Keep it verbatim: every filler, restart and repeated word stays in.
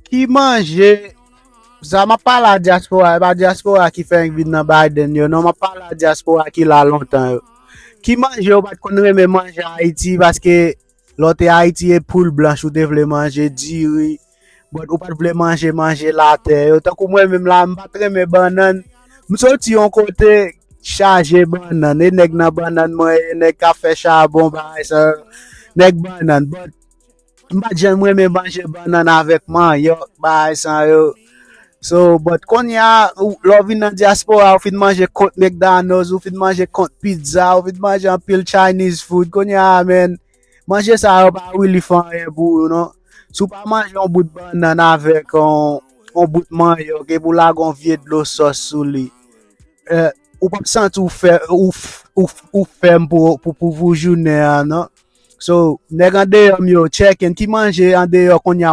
Ki manje, sa m ap pale a dyaspora, e pa dyaspora ki fè m vin nan Biden yo, non, m ap pale a dyaspora ki la lontan yo. Ki manje ou pa t konn renmen manje Ayiti, paske lè w te Ayiti e poul blanch ou te vle manje, diri, but ou pa t vle manje manje latè yo. Tankou mwen menm la, m pa t renmen bannann. M soti yon kote chaje bannann, e nèg nan bannann mwen, e nèg k ap fè chabon, bagay sa yo, nèg bannann. But m pa t janm renmen manje bannann avèk manyòk, bagay sa yo. So, but kounye a, ou- lè w vin nan dyaspora, ou fin manje kont McDonald's, ou fin manje kont pizza, ou fin manje anpil Chinese food. Kounye a, man, manje sa yo pa really fè anyen pou ou, non. Si w pa manje yon bout bannann avèk yon, yon bout manyòk, epi w lage yon vye dlo sòs sou li, eh, ou p ap santi w fè, ou, f- ou, f- ou fèm pou, pou, pou, pou jounen an, non. So, nèg andeyò m yo, check in, ki manje andeyò kounye a